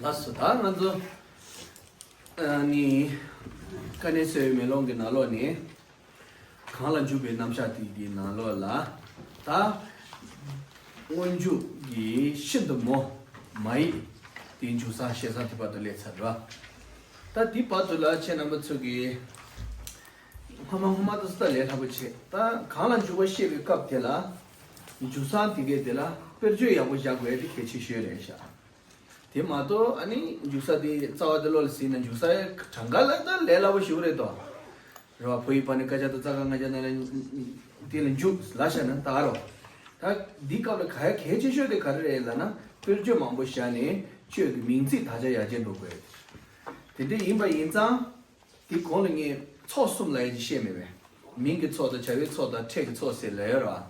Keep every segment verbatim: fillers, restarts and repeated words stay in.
ལགས་སོ། ད་ང་ཚོ་ཨ་ནི་དཀའ་གནད་གསལ་བའི་མེ་ལོང་གི་ནང་ལོགས་ནས་གང་ལ་འཇུག་པའི་རྣམ་གཞག་དེ་གི་ནང་ལོགས་ལ། ད་སྔོན་འཇུག་གི་ཤིན་ཏུ་མོ་མ་ཡིག་དེའི་འཇུག་ས་བཤད་ས་དེ་བར་དུ་སླེབས་ཚར་ར། ད་དེ་བར་དུ་ལ་ཁྱེད་རྣམ་པ་ཚོ་གིས་སྔོན་མ་སྔོན་མ་དུ་སུ་ད་ལས་སླ་པོ་བྱེད། ད་གང་ལ་འཇུག་པ་བཤད་པའི་སྐབས་དེ་ལ་འཇུག་ས་དེ་གའི་དེ་ལ་དཔེར་བརྗོད་ཡག་པོ་བཞག་དགོས་དེ་གལ་ཆེ་ཤོས་རེད་ཤག་དེ་མ་གཏོགས་ཨ་ནི་འཇུག་ས་དེ་རྩ་བ་དེ་བློ་ལ་ཟིན་ན་འཇུག་ས་གྲངས་ཀ་ལ་ད་ལས་སླ་པོ་ཞིག་རེད་དོ། རེད་བ། བོད་ཡིག་པ་ནི་སྐད་ཆ་དང་རྩ་ཁ་ང་ཅག་ན་ལ་དེ་ལ་འཇུག་ལ་བྱ་ན་ད་རོ། ད་འདི་སྐབས་ལ་ག་ཡ་གལ་ཆེ་ཤོས་དེ་ག་རེ་རེད་ལབ་ན། དཔེར་བརྗོད་མང་པོ་བཞག་ནས་ཆོས་ཀྱི་མིང་ཚིག་དག་ཆ་ཡར་རྒྱས་འགྲོ་དགོས། དེ་འདྲ་ཡིན་པ་ཡིན་ཙང་། དེ་གོང་ལ་ངས་ཚོགས་གསུམ་ལབ་ཡ་ཅིག་བཤད་མེད་པས། མིང་གི་ཚོགས་དང་བྱ་བའི་ཚོགས་དང་ཕྲད་ཀྱི་ཚོགས་ཟེར་ལབ་ཡོད་ར།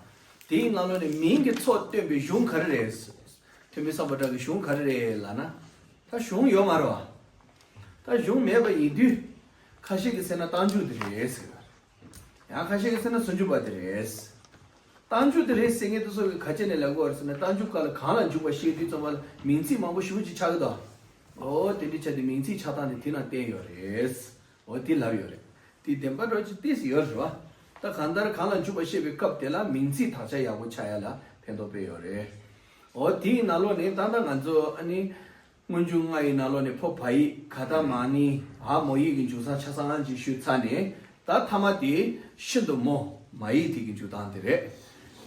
དེའི་ནང་ལོགས་ནས་མིང་གི་ཚོགས་སྟོན་པའི་གཞུང་ག་རེ་རེད། ཐོན་མི་སམ་བྷོ་ཊ་གི་གཞུང་ག་རེ་རེད་ལབ་ན། ད་གཞུང་ཡོད་མ་རེད་བ། ད་གཞུང་མེད་པ་ཡིན་དུས། ཁ་ཤས་ཀྱིས་ཟེར་ན་རྟགས་འཇུག་དེ་རེད་ཟེར། ཡང་ཁ་ཤས་ཀྱིས་ཟེར་ན་ཟུང་འཇུག་པ་དེ་རེད། རྟགས་འཇུག་དེ་རེད་ཟེར་མཁན་དེ་ཚོ་གིས་ག་བྱས་ནས་ལབ་ཀྱི་ཡོད་རེད་ཟེར་ན། རྟགས་འཇུག་སྐབས་ལ་གང་ལ་འཇུག་པ་བཤད་དུས་ཙམ་པ་ལ་མིང་ཚིག་མང་པོ་ཞེ་པོ་ཅིག་ཆགས་ཀྱི་འདུག་འོ་དེ་འདྲའི་ཆ་དེ་མིང་ཚིག་ཆགས་སྟངས་དེ་དེ་ན་བསྟན་ཡོད་རེད། འོ་དེ་ལབ་ཡོད་རེད། དེ་བདེན་པ་འདྲ་ཅིག་ཏོག་ཙམ་ཡོད་རེད་བ། ད་གང་ལྟར་གང་ལ་འཇུག་པ་བཤད་པའི་སྐབས་དེ་ལ་མིང་ཚིག་དག་ཆ་ཡག་པོ་ཆགས་ཡ་ལ་ཕན་ཐོགས་དཔེ་ཡོད་རེད། འོ་དེའི་ནང་ལོགས་ནས་ད་ལྟ་ང་ཚོ་ཨ་ནི། སྔོན་འཇུག་ལྔ་ཡི་ནང་ལོགས་ནས་ཕོ་བ་ཡིག་ག་ད་མ་ནི་འ་མོ་ཡིག་གི་འཇུག་ས་ཆ་ཚང་ཅིག་ཞུས་ཚར་ནས། ད་མཐའ་མ་དེ་ཤིན་ཏུ་མོ་མ་ཡིག་དེ་གི་འཇུག་སྟངས་དེ་རེད།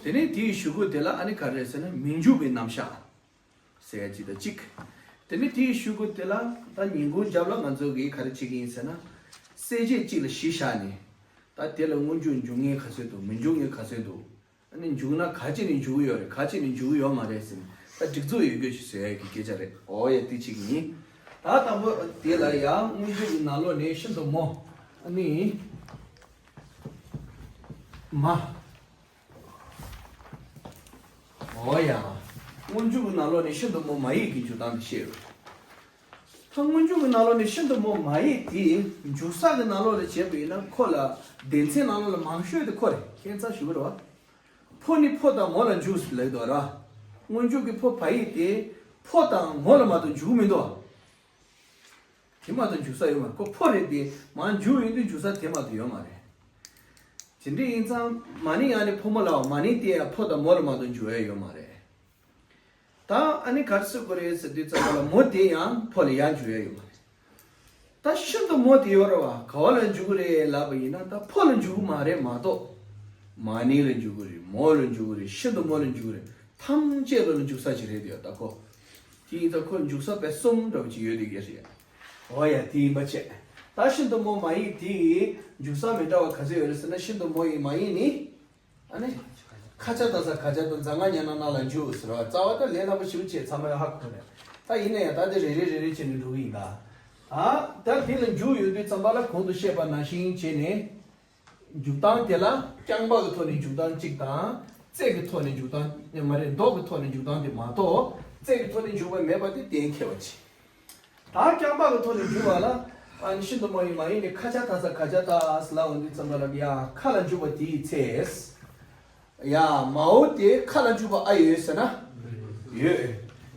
དེ་ནས་དེའི་གཞུག་གུ་དེ་ལ་ཨ་ནི་ག་རེ་ཟེར་ན། མིང་འཇུག་པའི་རྣམ་གཞག་ཟེར་ཡ་གཅིག་དང་གཅིག་དེ་ནས་དེའི་གཞུག་གུ་དེ་ལ་ད་ཉིན་གུང་རྒྱབ་ལ་ང་ཚོ་གིས་ག་རེ་བྱེད་ཀྱི་ཡིན་ཟེར་ན། གསལ་བྱེད་གཅིག་ལ་གཞི་བཞག་ནས། ད་དེ་ལ་སྔོན་འཇུག་འཇུག་མཁན་ག་ཚོད་འདུག་མི་འཇུག་མཁན་ག་ཚོད་འདུག་ཨ་ནི་འཇུག་ན་ག་ཅི་ནས་འཇུག་གི་ཡོད་རེད། ག་ཅི་ནས་འཇུག་གི་ཡོད་མ་རེད་ཟེར་ནས་ད་སྒྲིག་འཛུགས་ཡོད་རྒྱུ་ཞིག་བཟོ་ཡ་གི་སྐད་ཆ་རེད། འོ་ཡ་དེ་གཅིག་ཡིན། ད་དང་པོ་དེ་ལ་ཡང་སྔོན་འཇུག་གི་ནང་ལོགས་ནས་ཤིན་ཏུ་མོ། ཨ་ནི་མ། འོ་ཡ། སྔོན་འཇུག་གི་ནང་ལོགས་ནས་ཤིན་ཏུ་མོ་མ་ཡིག་གི་འཇུག་སྟངས་དེ་བཤད་ཡོད། ད་སྔོན་འཇུག་གི་ནང་ལོགས་ནས་ཤིན་ཏུ་མོ་མ་ཡིག་དེ་འཇུག་ས་གི་ནང་ལོགས་ལ་བྱས་པ་ཡིན་ན་ཁོ་ལ་སྡེ་ཚན་ནང་ལོགས་ལ་མང་ཤོས་དེ་ཁོ་རེད། ཁྱད་མཚར་ཞུ་གི་རེད་བ། ཕོ་ནི་ཕོ་དང་མོ་ལ་འཇུག་ལབ་འདུག་ར། སྔོན་འཇུག་གི་ཕོ་བ་ཡིག་དེ་ཕོ་དང་མོ་ལ་མ་གཏོགས་འཇུག་མི་འདུག་བ། དེ་མ་གཏོགས་འཇུག་ས་ཡོད་མ་རེད། ཁོ་ཕོ་རེད་དེ་མར་འཇུག་ཡོང་དུས་འཇུག་ས་དེ་མ་གཏོགས་ཡོད་མ་རེད། དེ་འདྲ་ཡིན་ཙང་མ་ནི་ཡང་ནི་ཕོ་མོ་ལ་བ། མ་ནི་དེ་ཡང་ཕོ་དང་མོ་ལ་མ་གཏོགས་འཇུག་ཡ་ཡོད་མ་རེད། ད་ཨ་ནི་ག་རེ་ཟེར་དགོས་རེད་ཟེར་དུས་ཙམ་པ་ལ་མོ་དེ་ཡང་ཕོ་ལ་ཡང་འཇུག་ཡ་ཡོད་མ་རེད། ད་ཤིན་ཏུ་མོ་དེ་ཡོད་རེད་བ། ག་བ་ལ་འཇུག་གི་རེད་ལབ་པ་ཡིན་ན་ད་ཕོ་ལ་འཇུག་གི་མ་རེད་མ་གཏོགས། མ་ནི་ལ་འཇུག་གི་རེད། མོ་ལ་འཇུག་གི་རེད། ཤིན་ཏུ་མོ་ལ་འཇུག་གི་རེད། ཐམས་ཅད་ལ་འཇུག་ས་ཅིག་རེད་དེ་ད་ཁོ། དེ་ཡིན་ཙང་ཁོ་འཇུག་ས་བས་གསུམ་འདྲ་བོ་ཅིག་ཡོད་དེ་ག་རེད། འོ་ཡ་དེ་ཡིན་པ་བྱས། ད་ཤིན་ཏུ་མོ་མ་ཡིག་དེ་ཡི་འཇུག་ས་མི་འདྲ་བ་ག་ཚོད་ཡོད་རེད་ཟེར་ན། ཤིན་ཏུ་མོ་ཡི་མ་ཡིག་ནི། ཨ་ནི། ཁ་ཆ་དང་ས་ག་ཆ་དང་ཛ་ང་ཉ་ན་ན་ལ་འཇུག་ཟེར་བ། རྩ་བ་ད་ལས་སླ་པོ་ཞེ་པོ་བྱས་ཚང་མས་ཧ་གོ་རེད། ད་ཡིན་ན་ཡང་ད་དེ་རེ་རེ་རེ་རེ་བྱས་ནས་འགྲོ་གི་ཡིན་ད། ཨ། ད་དེ་ལ་འཇུག་ཡོང་དུས་ཙམ་པ་ལ་གོང་དུ་བཤད་པ་ནང་བཞིན་བྱས་ནས། འཇུག་སྟངས་དེ་ལ་རྐྱང་པ་གི་ཐོག་ནས་འཇུག་སྟངས་གཅིག་དང་། རྩལ་གྱི་ཐོག་ནས་འཇུག་སྟངས་མ་རེད། མདོ་གི་ཐོག་ནས་འཇུག་སྟངས་དེ་མ་གཏོགས་རྩལ་གྱི་ཐོག་ནས་འཇུག་པ་མེད་པ་དེ་གཏན་འཁེལ་བ་བྱེད། ད་རྐྱང་པ་གི་ཐོག་ནས་འཇུག་པ་ལ། ཨ་ནི་ཤིན་ཏུ་མོ་ཡི་མ་ཡིག་ནི་ཁ་ཆ་ད་ས་ག་ཆ་ད་ས་ལ་འོང་དུས་ཙམ་པ་ལ་ཡ་ཁ་ལ་འཇུག་པ་དེའི་ཚེ། ཡ་མའོ་དེ་ཁ་ལ་འཇུག་པ་ཨ་ཡོད་ཟེར་ན། ཡོད།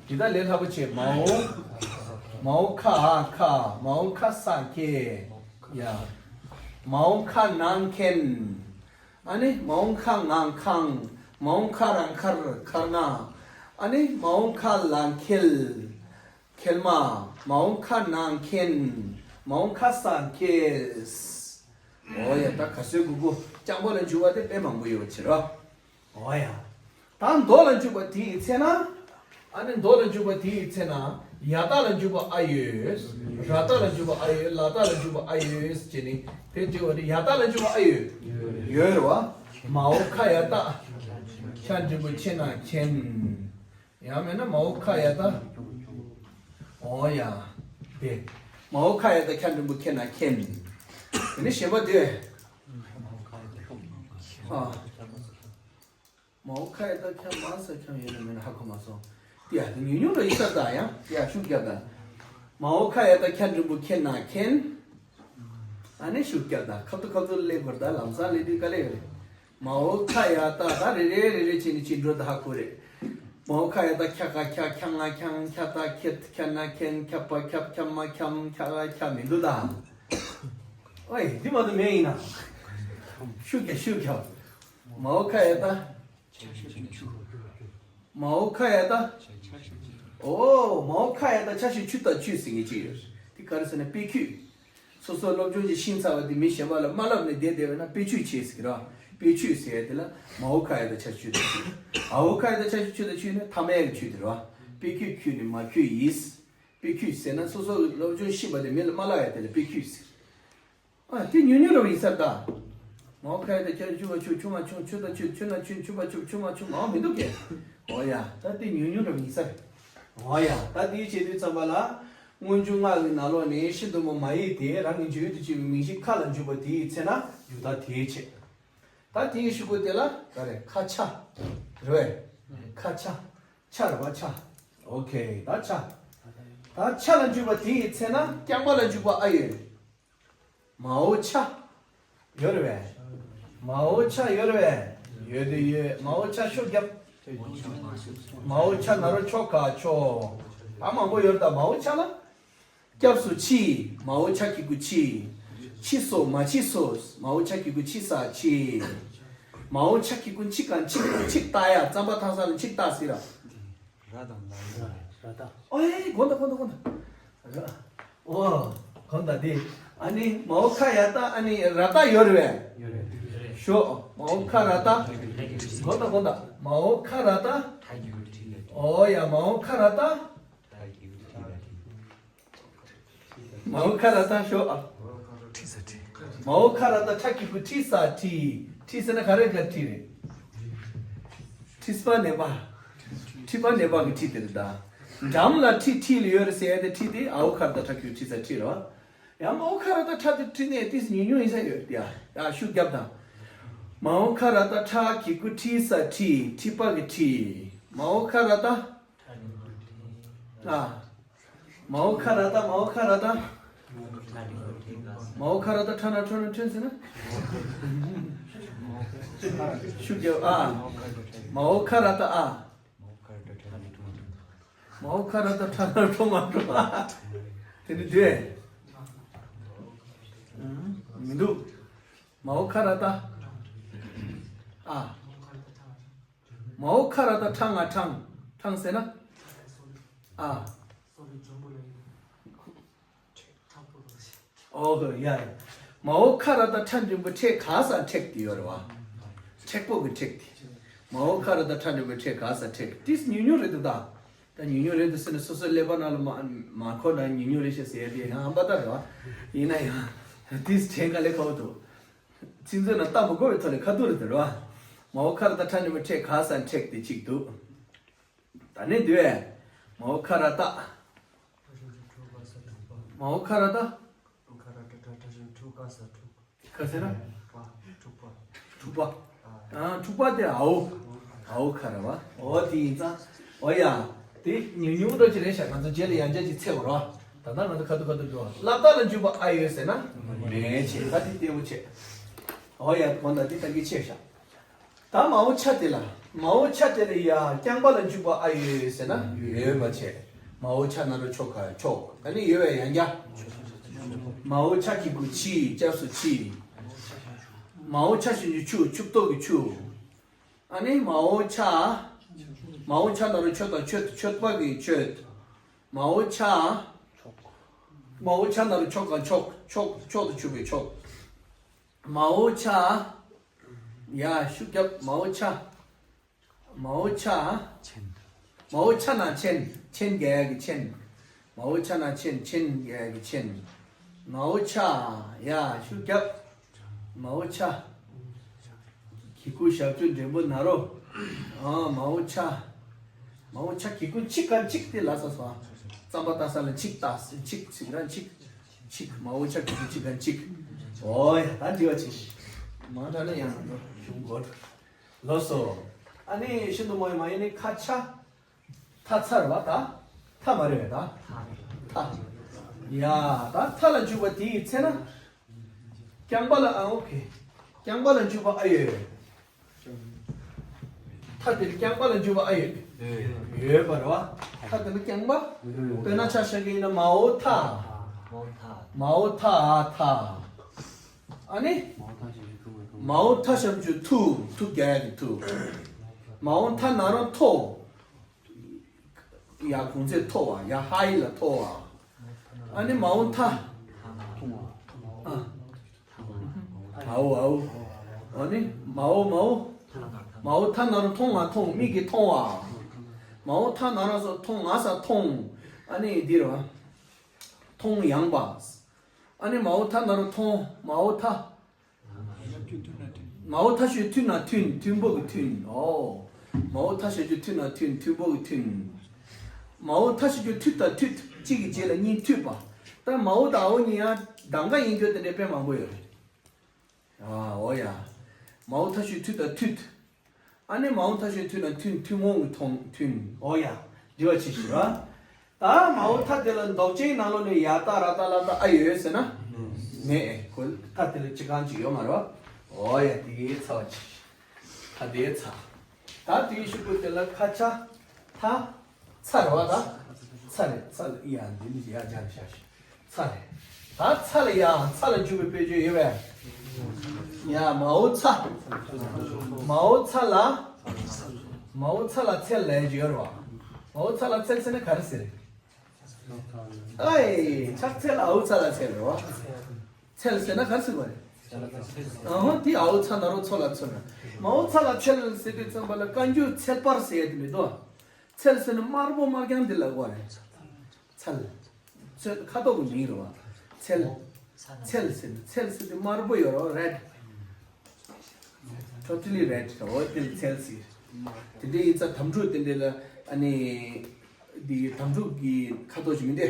དེ་ད་ལས་སླ་པོ་བྱེད། མའོ། མའོ་ཁ་ཨ་ཁ། མའོ་ཁ་ས་ཁེ། ཡ། མའོ་ཁ་ནང་ཁེན། ཨ་ནི་མའོ་ཁ་ངང་ཁང་། མའོ་ཁ་རང་ཁར་ཁར་ང་། ཨ་ནི་མའོ་ཁ་ལ་ཁེལ། ཁེལ་མ། མའོ་ཁ་ནང་ཁེན། མའོ་ཁ་ས་ཁེས། འོ་ཡ་ད་ག་སོའི་གུ་གུ་རྐྱང་པ་ལ་འཇུག་པ་དེ་དཔེ་མང་པོ་ཡོད་པ་བྱེད་རོ། འོ་ཡ། ད་མདོ་ལ་འཇུག་པ་དེའི་ཚེ་ན། ཨ་ནི་མདོ་ལ་འཇུག་པ་དེའི་ཚེ་ན། ཡ་ད་ལ་འཇུག་པ་ཨ་ཡོད། ར་ད་ལ་འཇུག་པ་ཨ་ཡོད། ལ་ད་ལ་འཇུག་པ་ཨ་ཡོད་ཅེས་ནི་དེ་འབྲི་བ་དེ་ཡ་ད་ལ་འཇུག་པ་ཨ་ཡོད། ཡོད་རེད་བ། མའོ་ཁ་ཡ་ད། ཁྱ་འགྲེང་བུ་ཁྱེ་ན་ཁྱེན། ཡང་མིན་ན་མའོ་ཁ་ཡ་ད། འོ་ཡ། དེ། མའོ་ཁ་ཡ་ད་ཁྱ་འགྲེང་བུ་ཁྱེ་ན་ཁྱེན། དེ་ནི་ཞེས་པ་དེ། ཨ། མའོ་ཁ་ཡ་ད་ཁྱ་མ་ས་ཁྱ་ཡོད་ན་མེད་ན་ཧ་གོ་མ་སོང་། དེ་ཡ་དེ་ཉུང་ཉུང་ལ་ཡི་ས་ད་ཡང་དེ་ཡ་ཤུགས་རྒྱབ་ད། མའོ་ཁ་ཡ་ད་ཁྱ་འགྲེང་བུ་ཁྱེ་ན་ཁྱེན། ཨ་ནི་ཤུགས་རྒྱབ་ད་ཁབ་ཏུ་ཁབ་ཏུ་ལེ་གོར་ད་ལམ་སང་ལེ་དུས་དཀའ་ལས་ཡོད་རེད། མའོ་ཁ་ཡ་ད་ད་རེ་རེ་རེ་རེ་བྱས་ནས་ཅི་འགྲོ་ད་ཧ་གོ་རེད། མའོ་ཁ་ཡ་ད་ཁྱ་ཁ་ཁྱ་ཁྱ་ང་ཁྱང་ཁྱ་ད་ཁྱད་ཁྱ་ན་ཁྱེན་ཁྱ་པ་ཁྱབ་ཁྱ་མ་ཁྱམ་ཁྱ་ལ་ཁྱ་མི་འདུག་ད། ཨོའི་འདི་མ་གཏོགས་མེད་ཡིན་ན། ཤུ་ཁྱ་ཤུ་ཁྱ། མའོ་ཁ་ཡ་ད། མའོ་ཁ་ཡ་ད། ཨོ་མའོ་ཁ་ཡ་ད་ཆ་ཤི་ཆུ་ད་ཆུ་ཟེར་ངེས་ཅི་ཡོད། དེ་ག་རེ་ཟེར་ན་དཔེ་ཁྱུད། སོ་སོ་སློབ་སྦྱོང་ཅིག་ཤེས་ཚར་བ་དེ་མི་གཞན་པ་ལ་མ་བསླབ་ནས་བསྡད་བསྡད་པ་ན་དཔེ་ཁྱུད་བྱས་ཟེར་གི་ར། དཔེ་ཁྱུད་ཟེར་ཡ་དེ་ལ་མའོ་ཁ་ཡ་ད་ཆ་ཤི་ཆུ་ད་ཆུ། ཨའོ་ཁ་ཡ་ད་ཆ་ཤི་ཆུ་ད་ཆུ་ནི་ཐ་མའི་གི་ཁྱུད་དེ་ར། དཔེ་ཁྱུད་ཁྱུད་ནི་མ་ཁྱུད་ཡིས། དཔེ་ཁྱུད་ཟེར་ན་སོ་སོ་སློབ་སྦྱོང་ཤེས་པ་དེ་མི་ལ་མ་བསླབ་ཡ་དེ་ལ་དཔེ་ཁྱུད་ཟེར། ཨ་དེ་ཉུང་ཉུང་རང་ཡིན་ས་ད། མའོ་ཁ་ཡ་ད་ཁྱ་ཆུ་བ་ཆུ་ཆུ་མ་ཆུ་ཆུ་ད་ཆུ་ཆུ་ན་ཆུ་ཆུ་བ་ཆུ་ཆུ་མ་ཆུ་མའོ་མི་འདུག་གས། ཨོ་ཡ་ད་དེ་ཉུང་ཉུང་རང་ཡིན་ས། ཨོ་ཡ་ད་དེའི་བྱེད་དུས་ཙམ་པ་ལ་སྔོན་འཇུག་ལྔ་ཡི་ནང་ལོགས་ནས་ཤིན་ཏུ་མོ་མ་ཡིག་དེ་རང་གི་འཇུག་ཡུལ་དུ་བྱེད་པའི་མིང་གཞི་ཁ་ལ་འཇུག་པ་དེའི་ཚེ་ན་འཇུག་ད་དེའི་ཆེད། ད་དེའི་ཤུ་གུ་དེ་ལ་ག་རེ་ཁ་ཆ། རེད་བས། ཁ་ཆ། ཆ་རེད་བ་ཆ། ཨོ་ཁེ་ད་ཆ། ད་ཆ་ལ་འཇུག་པ་དེའི་ཚེ་ན་རྐྱང་པ་ལ་འཇུག་པ་ཨ་ཡོད། མའོ་ཆ། ཡོད་རེད་བས། མའོ་ཆ་ཡོད་རེད་བས། ཡོད་དེ་ཡོད་མའོ་ཆ་ཤོ་རྒྱབ། མའོ་ཆ་ན་རོ་ཆོ་ག་ཆོ། ད་མང་པོ་ཡོད་ད་མའོ་ཆ་ལ། སྐྱབས་སུ་མཆི། མའོ་ཆ་གི་གུ་མཆི། མཆི་སོ་མ་མཆི་སོ། མའོ་ཆ་གི་གུ་མཆི་ས་མཆི། མའོ་ཆ་གི་གུ་མཆི་ག་མཆི་མཆི་ལྟ་ཡ་རྩམ་པ་ཐག་ས་ལ་མཆི་ལྟ་ཟེར་ར། ར་དང་ལ་ཡོད་རེད། ར་ད། ཨོའི་གོ་ད་གོ་ད་གོ་ད། ར། ཨོ། གོ་ད་དེ། ཨ་ནི་མའོ་ཁ་ཡ་ད་ཨ་ནི་ར་ད་ཡོད་རེད་བས། ཡོད་རེད། ཤོ། མའོ་ཁ་ར་ད། གོ་ད་གོ་ད། མའོ་ཁ་ར་ད། ཨོ་ཡ་མའོ་ཁ་ར་ད། མའོ་ཁ་ར་ད་ཤོ་ཨ། མའོ་ཁ་ར་ད་ཁྲ་གི་གུ་ཁྲི་ས་ཁྲི། ཁྲི་ཟེར་ན་ག་རེ་ག་ཁྲི་རེད། ཁྲི་སྤ་ནེ་པ། ཁྲི་པ་ནེ་པ་གི་ཁྲི་དེ་རེད་ད། འགྲམ་ལ་ཁྲི་ཁྲི་ལ་ཡོད་རེད་ཟེར་ཡ་དེ་ཁྲི་དེ་ཨའོ་ཁ་ར་ད་ཁྲ་གི་གུ་ཁྲི་ས་ཁྲི་རེད་བ། ཡང་མའོ་ཁ་ར་ད་ཁྲ་དེ་ཁྲི་ནས་ཏིས་ཉུང་ཉུང་ཡིན་ས་ཡོད་ཡ། ཡ་ཤུ་རྒྱབ་དང་། མའོ་ཁ་ར་ད་ཁྲ་གི་གུ་ཁྲི་ས་ཁྲི། ཁྲི་པ་གི་ཁྲི། མའོ་ཁ་ར་ད། ཨ། མའོ་ཁ་ར་ད་མའོ་ཁ་ར་ད། མའོ་ཁ་ར་ད་ཁྲ་ན་ཁྲོ་ན་ཁྲོན་ཟེར་ན། ཤུགས་རྒྱབ་ཨ། མའོ་ཁ་ར་ད་ཨ། མའོ་ཁ་ར་ད་ཁྲ་ན་ཁྲོ་མ་ཁྲོ་ཨ། དེ་ནི་དུས། མི་འདུག་མའོ་ཁ་ར་ད་ཨ། མའོ་ཁ་ར་ད་ཁྲང་ང་ཁྲང་། ཁྲང་ཟེར་ན། ཨ། ཨོ་ཧོ་ཡ་ཡ། མའོ་ཁ་ར་ད་ཁྲ་འགྲེང་བུ་ཁྲེ་ག་ས་ཁྲེག་དེ་ཡོད་རེད་བ། ཁྲེག་པོ་གི་ཁྲེག་དེ། མའོ་ཁ་ར་ད་ཁྲ་འགྲེང་བུ་ཁྲེ་ག་ས་ཁྲེག་ཏིས་ཉུང་ཉུང་རེད་འདུག་ད། ད་ཉུང་ཉུང་རེད་འདུག་ཟེར་ན་སོ་སོའི་ཀླད་པ་ནང་ལ་མ་མ་འཁོར་ན་ཉུང་ཉུང་རེད་ཤག་ཟེར་ཡ་དེ་ཡང་ཨམ་པ་ད་རེད་བ། ཡིན་ན་ཡང་ཏིས་དྲན་ག་ལེ་ཁ་བོ་འདུག་ཚིག་མཛོད་ནང་ལྟ་མི་དགོས་པའི་ཐོག་ནས་ཁ་ཐུག་རེད་འདུག་རེད་བ། མའོ་ཁ་ར་ད་ཁྲ་འགྲེང་བུ་ཁྲེ་ག་ས་ཁྲེག་དེ་གཅིག་འདུག་ད་ནི་འདི་བས། མའོ་ཁ་ར་ཏ། མའོ་ཁ་ར་ཏ། ཁ་ཟེར་ན། འཁྲུག་པ། ཨ་འཁྲུག་པ་དེ་ཨའོ། ཨའོ་ཁ་ར་བ། ཨོ་དེ་ཡིན་ཙང་། ཨོ་ཡ། དེ་ཉུང་ཉུང་འགྲོ་ཅི་རེད་ཤག་ང་ཚོ་རྗེས་ལ་ཡང་བསྐྱར་ཅིག་འཚོལ་དགོས་ར། ད་ལྟ་ང་ཚོ་ཁ་ཐུག་ཁ་ཐུག་འགྲོ། སླབ་ད་ལ་འཇུག་པ་ཨ་ཡོད་ཟེར་ན། མེད་ཅེས་ད་དེ་ལྟ་བུ་བྱས། ཨོ་ཡ་གོ་ད་དེ་ད་གི་ཆེ་ཤག་ད་མའོ་ཁ་དེ་ལ། མའོ་ཁ་དེ་ལ་ཡ་རྐྱང་པ་ལ་འཇུག་པ་ཨ་ཡོད་ཟེར་ན་ཡོད་མ་བྱས། མའོ་ཁ་ན་རོ་ཆོ་ག་ཆོག་ད་ནི་ཡོད་པའི་ཡང་རྐྱང་། མའོ་ཁ་གི་གུ་ཁྱི། སྐྱབས་སུ་མཆི། མའོ་ཁ་ཞབས་ཀྱུ་ཁྱུ། ཁྱུ་ཏོག་གི་ཁྱུ། ཨ་ནི་མའོ་ཁ། མའོ་ཁ་ན་རོ་ཆོ་དང་མཆོད། མཆོད་པ་གི་མཆོད། མའོ་ཁ། མའོ་ཁ་ན་རོ་ཆོ་ག་མཆོག་མཆོག་མཆོག་ཏུ་གྱུར་པའི་མཆོག་མའོ་ཁ། ཡ་ཤུགས་རྒྱབ། མའོ་ཁ། མའོ་ཁ། མའོ་ཁ་ན་མཆན། མཆན་རྒྱག་ཡ་གི་མཆན། མའོ་ཁ་ན་མཆན། མཆན་རྒྱག་ཡ་གི་མཆན། མའོ་ཁ། ཡ་ཤུགས་རྒྱབ། མའོ་ཁ། གི་གུ་ཞབས་ཀྱུ་འགྲེང་བུ་ན་རོ། ཨ་མའོ་ཁ། མའོ་ཁ་གི་གུ་མཆི་ག་མཆིག་དེ་ལ་ས་སོ། རྩམ་པ་ལྟ་ས་ལ་མཆིག་ལྟ། མཆིག་ཟེར་ན་མཆིག་མཆིག་མའོ་ཁ་གི་གུ་མཆི་ག་མཆིག་ཨོ་ཡ་ད་འདི་བ་ཆེ། མ་འདྲ་ན་ཡང་ན་འགྲོ་གཞུང་གོ། ལོ་སོ། ཨ་ནི་ཤིན་ཏུ་མོ་ཡི་མ་ཡིན་ནི་ཁ་ཆ། ཐ་ཚར་བ་ད། ཐ་མ་རེད་པས་ད། ཐ། ཡ་ད་ཐ་ལ་འཇུག་པ་དེ་ཡི་ཚེ་ན། རྐྱང་པ་ལ་ཨ་ཨོ་ཁེ། རྐྱང་པ་ལ་འཇུག་པ་ཨ་ཡོད། ཐ་དེ་རྐྱང་པ་ལ་འཇུག་པ་ཨ་ཡོད། ཡོད་པ་རེད་བ། ཐ་དེ་ལ་རྐྱང་པ། དཔེར་ན་ཆ་བཞག་གི་ཡིན་ན་མའོ་ཐ། མའོ་ཐ་ཨ་ཐ། ཨ་ནི། མའོ་ཐ་ཞབས་ཀྱུ་ཐུ། ཐུ་རྒྱག་ཡ་གི་ཐུ། མའོ་ཐ་ན་རོ་ཐོ། ཡ་གུང་ཚད་མཐོ་བ། ཡ་ཧའི་ལ་མཐོ་བ། ཨ་ནི་མའོ་ཐ། ཨ། ཨའོ་ཨའོ། ཨ་ནི་མའོ་མའོ། མའོ་ཐ་ན་རོ་མཐོང་ང་མཐོང་། མིག་གིས་མཐོང་བ། མའོ་ཐ་ན་རོ་སོ་མཐོང་ང་ས་མཐོང་། ཨ་ནི་འདི་རེད་བ། མཐོང་ཡངས་པ། ཨ་ནི་མའོ་ཐ་ན་རོ་མཐོང་། མའོ་ཐ། མའོ་ཐ་ཞབས་ཀྱུ་ཐུ་ན་མཐུན། མཐུན་པོ་གི་མཐུན། ཨོ། མའོ་ཐ་ཞབས་ཀྱུ་ཐུ་ན་མཐུན། མཐུན་པོ་གི་མཐུན། མའོ་ཐ་ཞབས་ཀྱུ་ཐུ་ད་མཐུད། གཅིག་གི་རྗེས་ལ་གཉིས་མཐུད་པ། ད་མའོ་དང་ཨའོ་གཉིས་ཡང་གདམ་ག་ཡིན་རྒྱུ་དེ་འདྲའི་དཔེ་མང་པོ་ཡོད་རེད། ཨ་ཨོ་ཡ། མའོ་ཐ་ཞབས་ཀྱུ་ཐུ་ད་མཐུད། ཨ་ནི་མའོ་ཐ་ཞབས་ཀྱུ་ཐུ་ན་མཐུན། ཐུན་མོང་གི་མཐོང་མཐུན། ཨོ་ཡ། འདྲི་བ་ཆེ་ཞིག་ར། ད་མའོ་ཐ་དེ་ལ་འདོགས་ཅན་ནང་ལོགས་ནས་ཡ་ཏ་ར་ཏ་ལ་ཏ་ཨ་ཡོད་ཟེར་ན། མེད། ཁོ་ཐ་དེ་ལ་ཅི་གང་ཅིག་ཡོད་མ་རེད་བ། ཨོ་ཡ། དེ་གའི་ཚ་བ་ཆེ་ཞིག་ཐ་དེའི་ཚ། ད་དེའི་ཤུ་གུ་དེ་ལ་ཁ་ཆ་ཐ། ཚ་རེད་བ་ད། ཚ་རེད། ཚ་ལ་ཡ་འདི་ནི་ཡ་སྦྱར་བཞག་ཤིག་ཚ་རེད། ད་ཚ་ལ་ཡ་ཚ་ལ་འཇུག་པའི་དཔེ་བརྗོད་ཡོད་པས། ཡ་མའོ་ཚ། མའོ་ཚ་ལ། མའོ་ཚ་ལ་ཚལ་ལབ་ཡ་ཅིག་ཡོད་རེད་བ། མའོ་ཚ་ལ་ཚལ་ཟེར་ན་ག་རེ་ཟེར། ཨའི་ཕྱག་འཚལ་ཨའོ་ཚ་ལ་ཚལ་རེད་བ། ཚལ་ཟེར་ན་ག་རེ་ཟེར་བ་རེད། ཨ་དེ་ཨའོ་ཚ་ན་རོ་ཚོ་ལ་ཚོ་ན། མའོ་ཚ་ལ་ཚལ་ཟེར་དུས་ཙམ་པ་ལ་བཀའ་འགྱུར་ཚལ་པར་ཟེར་ཡ་དེ་མི་འདུག་ཚལ་ཟེར་ན་དམར་པོ་དམར་རྐྱང་དེ་ལ་གོ་རེད། ཚལ། ཚལ་ཁ་དོག་གི་མིང་རེད་བ། ཚལ། ཚལ་ཟེར་ན་ཚལ་ཟེར་དུས་དམར་པོ་ཡོད་རེད་བ། རེཌ། Totally red. འོ་དེ་ལ་ཚལ་ཟེར། དེ་འདྲའི་ཡིན་ཙང་དམ་ཕྲུག་དེ་འདྲའི་ལ་ཨ་ནི། འདི་དམ་ཕྲུག་གི་ཁ་དོག་ཅིག་མིན་ཏེ།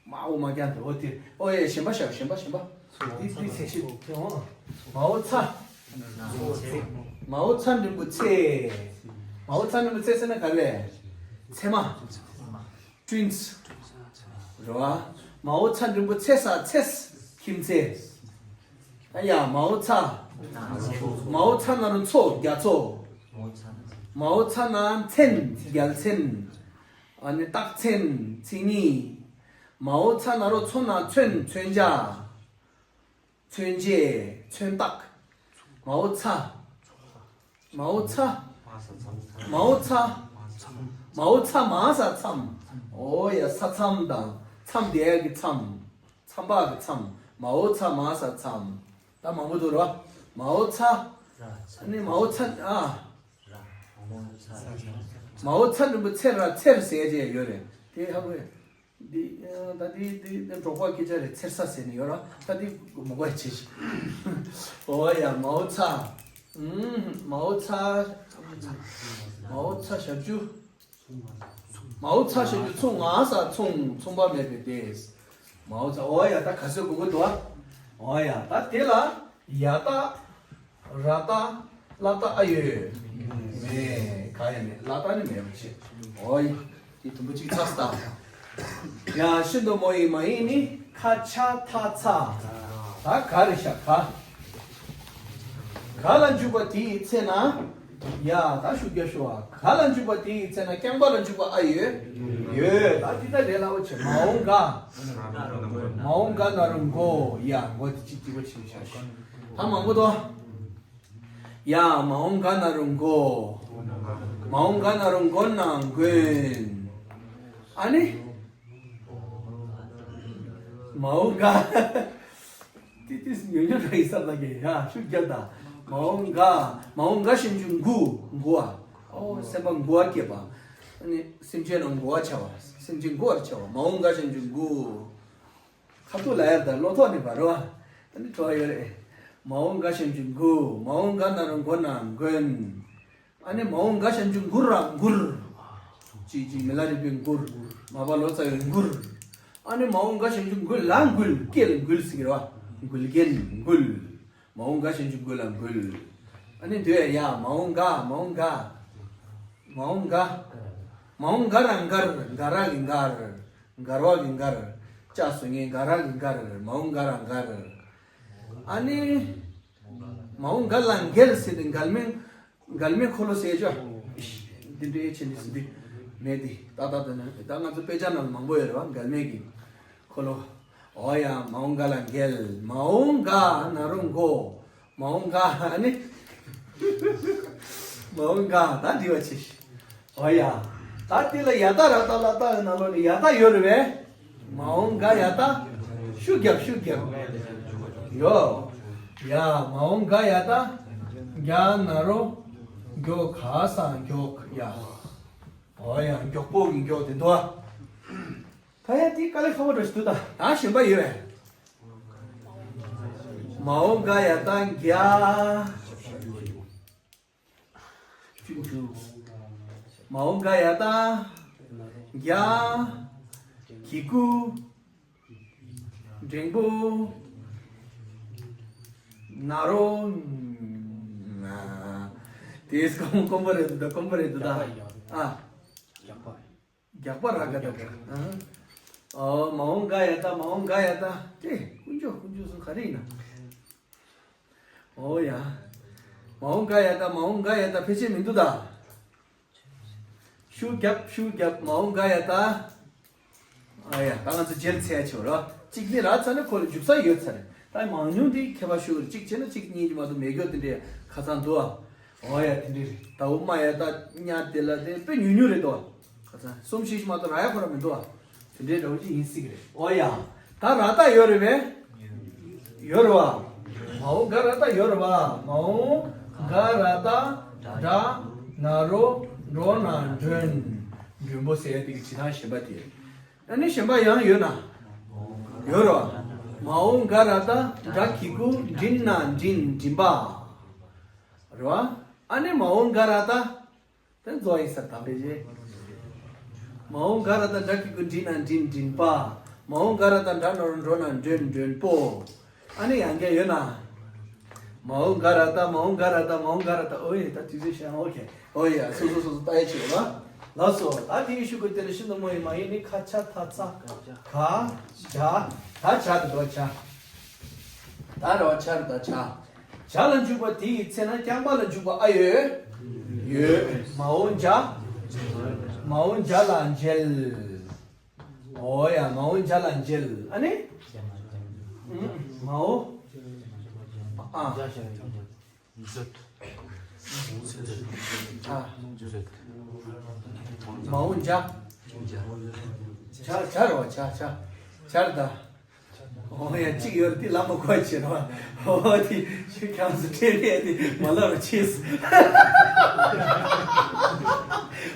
དམར་པོ་དམར་རྐྱང་དེ། འོ་དེ། ཨོ་ཡ། གཞན་པ་བཞག་གཞན་པ་གཞན་པ། འདི་འདི་ཚལ་ཞིག་དེ་འོ། མའོ་ཚ། མའོ་ཚ་འགྲེང་བུ་ཚེ། མའོ་ཚ་འགྲེང་བུ་ཚེ་ཟེར་ན་ག་རེ་རེད། ཚེར་མ། Twins རེད་བ། མའོ་ཚ་འགྲེང་བུ་ཚེ་ས་ཚེས། ཁྱིམ་མཚེས། ཨ་ཡ། མའོ་ཚ། མའོ་ཚ་ན་རོ་མཚོ། རྒྱ་མཚོ། མའོ་ཚ་ན་མཚན། རྒྱལ་མཚན། ཨ་ནི་རྟགས་མཚན། མཚན་ཉིད། མའོ་ཚ་ན་རོ་མཚོ་ན་མཚོན། མཚོན་ཆ། མཚོན་ཆས། མཚོན་རྟགས། མའོ་ཚ། མའོ་ཚ། མའོ་ཚ། མའོ་ཚ་མ་ས་མཚམས། ཨོ་ཡ། ས་མཚམས་དང་མཚམས་བསྡད་ཡ་གི་མཚམས། མཚམས་པ་གི་མཚམས། མའོ་ཚ་མ་ས་མཚམས། ད་མང་པོ་འདུག་ར། མའོ་ཚ། ཨ་ནི་མའོ་ཚ་ཨ། མའོ་ཚ་འགྲེང་བུ་ཚེ་ར་ཚེར་ཟེར་བྱས་ཡོད་རེད། དེ་ཧ་གོ་ཡ། འདི་ད་འདི་འདི་འདི་འབྲོག་པ་སྐད་ཆ་རེད། ཚེར་ས་ཟེར་ནས་ཡོད་ར། ད་འདི་མ་གོ་ཡ་བྱེད་ཤིག་ཨོ་ཡ། མའོ་ཚ། ཨུམ། མའོ་ཚ། མའོ་ཚ་ཞབས་ཀྱུ། མའོ་ཚ་ཞབས་ཀྱུ་མཚུངས་ང་ས་མཚུངས། མཚུངས་པ་མེད་པའི་སྡེ། མའོ་ཚ། ཨོ་ཡ། ད་ག་ཚོད་གོ་གི་འདུག་ཨ། ཨོ་ཡ། ད་དེ་ལ་ཡ་ཏ། ར་ཏ། ལ་ཏ་ཨ་ཡོད། མེད། ག་ཡ་མེད། ལ་ཏ་ནི་མེད་པ་བྱེད། ཨོ་ཡ། དེ་དུམ་བུ་གཅིག་ཚར་སོང་། ཡ་ཤིན་ཏུ་མོ་ཡི་མ་ཡིན་ནི། ཁ་ཆ་ཐ་ཚ། ད་ག་རེ་བཞག་ག་ག་ལ་འཇུག་པ་དེའི་ཚེ་ན། ཡ་ད་ཤུགས་རྒྱབ་ཤོག་ཨ། ག་ལ་འཇུག་པ་དེའི་ཚེ་ན་རྐྱང་པ་ལ་འཇུག་པ་ཨ་ཡོད། ཡོད། ད་འདི་ད་ལས་སླ་བོ་བྱེད། མའོ་ག་མའོ་ག་ན་རོ་མགོ། ཡ་མགོ་དེ་གཅིག་གཅིག་པ་བྱེད་བཞག་ཤོག་ད་མང་པོ་འདུག་ཡ་མའོ་ག་ན་རོ་མགོ། མའོ་ག་ན་རོ་མགོ་ན་མགོན། ཨ་ནི། མའོ་ག་ཏི་ཏིས་ཉོ་ཉོ་ར་ཡི་ས་ལ་གེ་ཡ་ཤུགས་རྒྱབ་ད། མའོ་ག་མའོ་ག་ཞབས་ཀྱུ་མགུ། མགུ་བ། ཨོ་སེམས་པ་མགུ་བ་སྐྱེས་པ། ཨ་ནི་སེམས་ཅན་རྣམས་མགུ་བ་ཆ་བ། སེམས་ཅན་མགུ་བར་བྱ་བ། མའོ་ག་ཞབས་ཀྱུ་མགུ། ཁ་ཐུག་ལ་ཡར་དང་བློ་ཐོག་ནས་བར་བ། ཨ་ནི་བྲོ་བ་ཡོད་རེད། མའོ་ག་ཞབས་ཀྱུ་མགུ། མའོ་ག་ན་རོ་མགོ་ན་མགོན། ཨ་ནི་མའོ་ག་ཞབས་ཀྱུ་མགུ་ར་མགུར། ཅི་ཅི་མི་ལ་རས་པའི་མགུར། མ་པ་ལོ་ཙཱ་བའི་མགུར། ཨ་ནི་མའོ་ག་ཞབས་ཀྱུ་མགུ་ལ་མགུལ། སྐེ་ལ་མགུལ་ཟེར་གི་རེད་བ། མགུལ་རྒྱན་མགུལ། མའོ་ག་ཞབས་ཀྱུ་མགུ་ལ་མགུལ། ཨ་ནི་འདོད་ཡ། མའོ་ག་མའོ་ག་མའོ་ག་མའོ་ག་ར་མགར། མགར་བ་གི་མགར། མགར་བ་གི་མགར། ལྕགས་སུ་ངའི་མགར་བ་གི་མགར། མའོ་ག་ར་མགར། ཨ་ནི། མའོ་ག་ལ་མགལ་ཟེར་ཏེ་མགལ་མེ། མགལ་མེ་འཁོར་ལོ་ཟེར་ཅོ། འདི་འདྲའི་ཆེ་ནི་ཟིན་ཏེ། མེད་དེ། ད་ད་ད་ནི་ད་ང་ཚོ་དཔེ་ཆ་ནང་ལ་མང་པོ་ཡོད་རེད་བ། འགལ་མེད་ཀྱི་འཁོར་ལོ། འོ་ཡ། མ་འོངས་འགལ་ལ་འགལ། མ་འོངས་འགལ་ན་རོ་འགོ། མ་འོངས་འགལ། ཨ་ནི་མ་འོངས་འགལ་ད་འདྲི་བ་ཆེ། འོ་ཡ། ད་དེ་ལ་ཡ་ད་ར་ད་ལ་ད་ནང་ལོགས་ནས་ཡ་ད་ཡོད་རེད་བས། མ་འོངས་འགལ་ཡ་ད། ཤུགས་རྒྱབ། ཤུགས་རྒྱབ། ཡོ། ཡ། མ་འོངས་འགལ་ཡ་ད། འགལ་ན་རོ་འགྱོ། ག་ས་མགྱོགས། ཡ། འོ་ཡ། མགྱོགས་པོ་གི་མགྱོགས་དེ་འདུག་ཨ། ད་ཡ་དེ་དཀའ་ལས་ཁག་པོ་འདྲ་ཞིག་འདུག་ད། ད་གཞན་པ་ཡོད་པས། མ་འོངས་འགལ་ཡ་ད་འགལ། མ་འོངས་འགལ་ཡ་ད། འགལ། གི་གུ། འགྲེང་བུ། ན་རོ། དེས་དཀོན་པོ་རེད་འདུག་དཀོན་པོ་རེད་འདུག་ད། ཨ། རྒྱག་པ་ར་ག་ད་ག་ཨ། ཨོ། མ་འོངས་འགལ་ཡ་ད། མ་འོངས་འགལ་ཡ་ད། དེ་དཀོན་མཆོག། དཀོན་མཆོག་གསུམ་ག་རེ་ཡིན་ན། ཨོ་ཡ། མ་འོངས་འགལ་ཡ་ད། མ་འོངས་འགལ་ཡ་ད། ཕལ་ཆེར་མི་འདུག་ད། ཤུགས་རྒྱབ། ཤུགས་རྒྱབ། མ་འོངས་འགལ་ཡ་ད། ཨ་ཡ། ད་ང་ཚོ་རྗེས་ལ་འཚོལ་ཡ་བྱེད་རོགས། གཅིག་ནི་རག་ཚར་ནས་ཁོ་ལ་འཇུག་ས་ཡོད་ཚར་རེད། ད་མང་ཉུང་དེ་ཁྱད་པར་ཞུ་གི་རེད། གཅིག་བྱས་ན་གཅིག་གཉིས་ཀྱི་མ་གཏོགས་མེད་རྒྱུ་དེ་འདྲའི་ཁ་ཚང་འདུག་ཨ། ཨོ་ཡ། དེ་འདྲའི་ཟླ་བོ་མ་ཡ་ད་ཉ་དེ་ལ་དེ་དཔེ་ཉུང་ཉུང་རེད་དོ། ཁ་ཚང་གསུམ་བཞི་ཞིག་མ་གཏོགས་རག་ཡ་ཁོ་རང་མི་འདུག་ཨ། དེ་འདྲའི་འདྲ་བོ་ཅིག་ཡིན་སྲིད་ཀྱི་རེད། ཨོ་ཡ། ད་ར་ད་ཡོད་རེད་པས། ཡོད་རེད་བ། མ་འོངས་འགལ་ར་ད་ཡོད་རེད་བ། མ་འོངས་འགལ་ར་ད། འགྲ། ན་རོ། འགྲོ་ན་འགྲོན། མགྲོན་པོ་ཟེར་ཡ་དེ་གི་བྱེད་སྟངས་གཞན་པ་དེ། ཨ་ནི་གཞན་པ་ཡང་ཡོད་ན། ཡོད་རེད་བ། མ་འོངས་འགལ་ར་ད། འགྲ་གི་གུ། འགྲིན་ན་འགྲིན། འགྲིན་པ། རེད་བ། ཨ་ནི་མ་འོངས་འགལ་ར་ད། དེ་རྫོགས་ཡིན་ས་དང་པོའི་རྗེས། མ་འོངས་འགལ་ར་ད་འགྲ་གི་གུ་འགྲིན་ན་འགྲིན་འགྲིན་པ། མ་འོངས་འགལ་ར་ད་འགྲ་ན་རོ་འགྲོ་ན་འགྲོན་འགྲོན་པོ། ཨ་ནི་ཡང་བསྐྱར་ཡོད་ན། མ་འོངས་འགལ་ར་ད་མ་འོངས་འགལ་ར་ད་མ་འོངས་འགལ་ར་ད། ཨོ་ཡེ་ད་དུས་ཚོད་ཤར། ཨོ་ཁེ། ཨོ་ཡེ། སོ་སོ་སོ་སོ་ལྟ་ཡ་བྱེད་རོགས། ལགས་སོ། ད་དེ་ཡི་ཤུ་གུ་དེ་ལ་ཤིན་ཏུ་མོ་ཡི་མ་ཡིན་ནི་ཁ་ཆ་ད་ཚ་ག་ཇ། ད་ཆ་རེད་དོ་ཆ། ད་རེད་བ། ཆ་རེད་ད་ཆ། ཇ་ལ་འཇུག་པ་དེ་ཡི་ཚེ་ན་རྐྱང་པ་ལ་འཇུག་པ་ཨ་ཡོད། ཡོད། མ་འོངས་ཇ། མ་འོངས་ཇ་ལ་འཇལ། ཨོ་ཡ། མ་འོངས་ཇ་ལ་འཇལ། ཨ་ནི། མ་འོངས། ཨ། མཛོད། ཨ། མཛོད། མ་འོངས་ཇ། ཇ། ཇ་རེད་བ། ཇ་ཇ། ཇ་རེད་ད། ཨོ་ཡ། གཅིག་ཡོད་རེད། དེ་ལབ་མ་དགོས་བྱས་རེད་བ། ཨོ་དེ་ཁྱེད་རང་ཚོ་ཁྲེལ་ལས་དེ་མ་ལབ་རོགས་བྱས།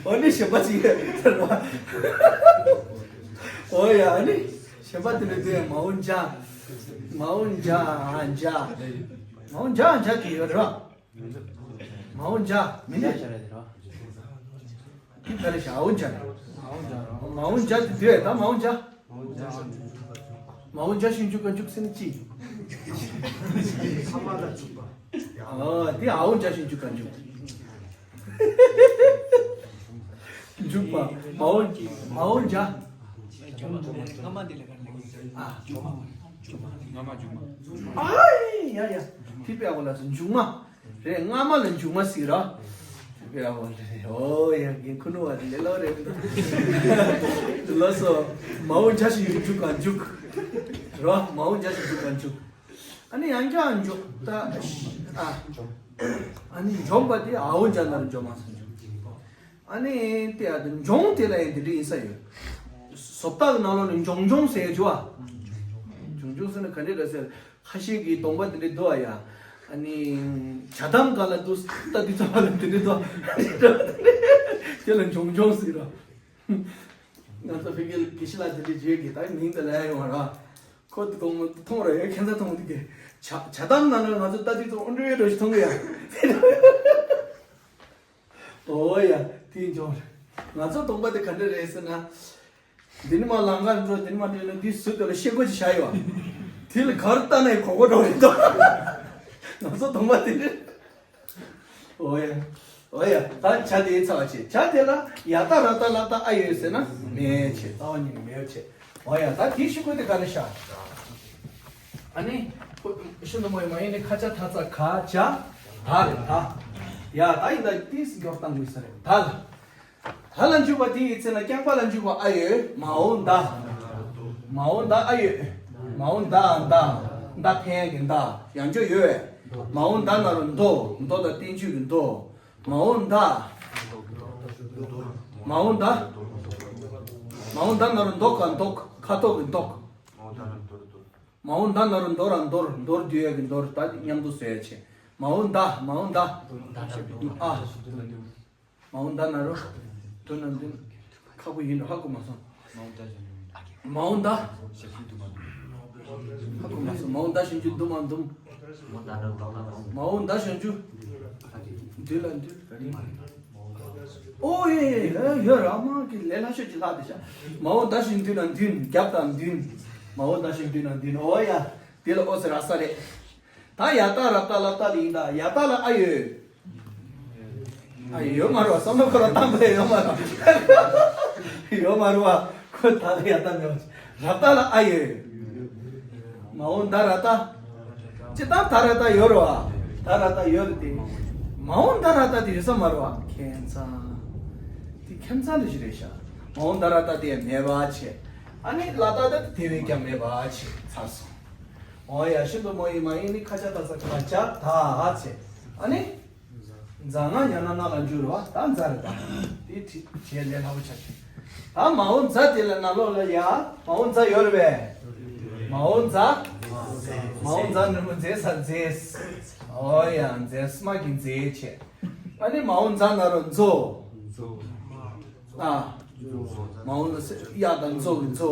ཨོ་ནི་གཞན་པ་ཅིག་ཡོད་རེད་བ། ཨོ་ཡ། ཨ་ནི་གཞན་པ་དེ་འདྲ་དེ། མ་འོངས་ཇ། མ་འོངས་ཇ། ཨ་ཇ། མ་འོངས་ཇ། ཨ་ཇ་དེ་ཡོད་རེད་བ། མ་འོངས་ཇ་མིན་ནི། དེ་ག་རེ་བྱ། ཨ་འོངས་ཇ་རེད། མ་འོངས་ཇ་དེ་དུས་ད་མ་འོངས་ཇ། མ་འོངས་ཇ་ཞིག་འཇུག་ག་འཇུག་ཟེར་ན་ཅི། ཨ་དེ་ཨ་འོངས་ཇ་ཞིག་འཇུག་ག་འཇུག་འཇུག་པ། མ་འོངས། མ་འོངས་ཇ། ཨ། ཨ་ཡ་ཡ། དེ་དཔེ་ཨ་བོ་ལ་སོ་མཇུག་མ། རེད། སྔ་མ་ལ་མཇུག་མ་ཟེར་ར། དཔེ་ཨ་བོ་རེད། ཨོ་ཡ། རྒན་ཁུ་ནུ་བ་རེད། ལོ་རེད། ལོ་སོ། མ་འོངས་ཇ་ཞིག་འཇུག་ག་འཇུག་ར། མ་འོངས་ཇ་ཞིག་འཇུག་ག་འཇུག་ཨ་ནི་ཡང་བསྐྱར་འཇོག་ད། ཨ། ཨ་ནི་འཇོམས་པ་དེ་ཨ་འོ་འཇ་ན་རུ་འཇོམས་མ་སོང་འཇོམས། ཨ་ནི་དེ་ཨ་དེ་འཇོང་དེ་ལ་ཡང་དེ་འདྲ་ཡིན་ས་ཡོད། བཟོ་ལྟ་གི་ནང་ལོགས་ནས་འཇོང་འཇོང་ཟེར་ཡ་བྱུང་བ། འཇོང་འཇོང་ཟེར་ན་ག་འདྲ་རེད་ཟེར། ཁ་ཤས་ཀྱི་གདོང་པ་དེ་འདྲ་འདུག་ཨ་ཡ། ཨ་ནི་ཇ་དམ་ག་ལ་འདུག་ལྟ་དུས་ཙམ་པ་ལ་དེ་འདྲ་འདུག་དེ་ལ་འཇོང་འཇོང་ཟེར་ར། ང་ཚོ་ཕ་གི་དགེ་བཤེས་ལགས་དེ་འདྲ་བརྗོད་ཀྱི་ད་མིང་དེ་ལ་ཡ་ཡོང་བ་ར། ཁོ་དེ་མཐོང་མཐོང་ར་ཡོད། ཁྱད་མཚར་མཐོང་དེ་གི་ཇ་ཇ་དམ་ནང་ལ་ང་ཚོ་ལྟ་དུས་ཙམ་ཨོ་འདྲ་འདྲ་ཞིག་མཐོང་གི་ཡ། ཨོ་ཡ། དེ་འཇོང་། ང་ཚོ་གདོང་པ་དེ་ག་འདྲ་རེད་ཟེར་ན། འདི་ནི་མ་ལང་ཀར་འགྲོ། འདི་ནི་མ་འགྲོ་ན་འདི་ཟུར་དེ་ལ་ཤེལ་སྒོ་ཅིག་བཞག་ཡོད། དེ་ལ་གར་ལྟ་ན་ཡི་གོ་གོ་འགྲོ་རེད་དོ། ང་ཚོ་གདོང་པ་དེ་འདྲ། ཨོ་ཡ། ཨོ་ཡ། ད་ཇ་དེའི་ཚ་བ་བྱེད། ཇ་དེ་ལ་ཡ་ད་ར་ད་ལ་ད་ཨ་ཡོད་ཟེར་ན་མེད་བྱེད། རྩ་བ་ཉིད་ནས་མེད་བྱེད། ཨོ་ཡ། ད་དེའི་ཤུ་གུ་དེ་ག་ནས་ཤར། ཨ་ནི་ཤིན་ཏུ་མོ་ཡི་མ་ཡིན་ནི་ཁ་ཆ་ད་ཚ་ག་ཇ་ད་རེད་ད། ཡ་ད་ཡིན་ད་ཏིས་མགྱོགས་བཏང་དགོས་ས་རེད་ད་ལ། ད་ལ་འཇུག་པ་དེ་ཡི་ཚེ་ན་རྐྱང་པ་ལ་འཇུག་པ་ཨ་ཡོད། མའོ་མདའ། མའོ་མདའ་ཨ་ཡོད། མའོ་མདའ་མདའ། མདའ་འཕེན་གྱི་མདའ། ཡང་བསྐྱར་ཡོད་པས། མའོ་མདའ་ན་རོ་མདོ། མདོ་དང་བསྟན་བཅོས་ཀྱི་མདོ། མའོ་མདའ། མའོ་མདའ། མའོ་མདའ་ན་རོ་མདོ་ག་མདོག་ཁ་དོག་གི་མདོག་མའོ་མདའ་ན་རོ་མདོ་ར་མདོར། མདོར་བསྡུ་ཡ་གི་མདོར། ད་མཉམ་དུ་བཟོས་ཡ་བྱས། མའོ་མདའ། མའོ་མདའ། ཨ། མའོ་མདའ་ན་རོ། མདུན་ན་མདུན། ཁག་པོ་ཡིན་འགྲོ། ཧ་གོ་མ་སོང་། མའོ་མདའ། ཧ་གོ་མ་སོང་། མའོ་མདའ་བཞིན་རྒྱུ་འདུམ་མ་འདུམ། མའོ་མདའ་བཞིན་རྒྱུ། འདུལ་ལ་འདུལ། ཨོ་ཡེ་ཡེ་ཡེ་ཡོད་ར། མ་གི་ལས་སླ་ཤོས་ཀྱི་ལྷག་དེ་ཤ། མའོ་མདའ་བཞིན་འདུལ་ལ་འདུལ། རྒྱབ་དང་འདུལ། མའོ་མདའ་བཞིན་འདུལ་ལ་འདུལ། ཨོ་ཡ། དེ་ལ་ཨོ་ཟེར་ར་ས་རེད། ད་ཡ་ཏཱ་ར་ཏཱ་ལ་ཏཱ་ལ་ཡིན་ད། ཡ་ཏཱ་ལ་ཨ་ཡོད། ཨ་ཡོད་མ་རེད་བ། བསམ་བློ་ཁོ་རང་བཏང་པ་ཡོད་མ་རེད། ཡོད་མ་རེད་བ། ཁོ་ད་ལ་ཡ་ཏཱ་མེད་བ། ར་ཏཱ་ལ་ཨ་ཡོད། མའོ་མདའ་ར་ཏཱ། ཅི་ལྟར་ད་ར་ཏཱ་ཡོད་རེད་བ། ད་ར་ཏཱ་ཡོད་རེད་དེ། མའོ་མདའ་ར་ཏཱ་དེ་ཡོད་ས་མ་རེད་བ། ཁྱད་མཚར། དེ་ཁྱད་མཚར་ལ་ཞིག་རེད་ཤག་མའོ་མདའ་ར་ཏཱ་དེ་མེད་པ་བྱས། ཨ་ནི་ལ་ཏཱ་དེ་དེ་བས་ཀྱང་མེད་པ་བྱས་ཚར་སོང་། འོ་ཡ། ཤིན་ཏུ་མོ་ཡི་མ་ཡིན་ནི་ཁ་ཆ་ད་ས་ཁ་ཆ་ད་ཨ་ཚེ། ཨ་ནི། མཛའ་ང་ཉ་ན་ན་ལ་འཇུག་རོ། ད་མཛའ་རེད་ད། དེ་ཁྲིད་བྱས་ལས་སླ་པོ་ཆགས་ཀྱི། ད་མའོ་མཛའ་དེ་ལ་ནང་ལོགས་ལ་ཡ། མའོ་མཛའ་ཡོད་རེད་པས། མའོ་མཛའ། མའོ་མཛའ་འགྲེང་བུ་མཛེས་ས་མཛེས། འོ་ཡ། མཛེས་མ་གི་མཛེས་བྱས། ཨ་ནི་མའོ་མཛའ་ན་རོ་མཛོ། ཨ། མའོ་མཛའ་གཡག་དང་མཛོ་གི་མཛོ།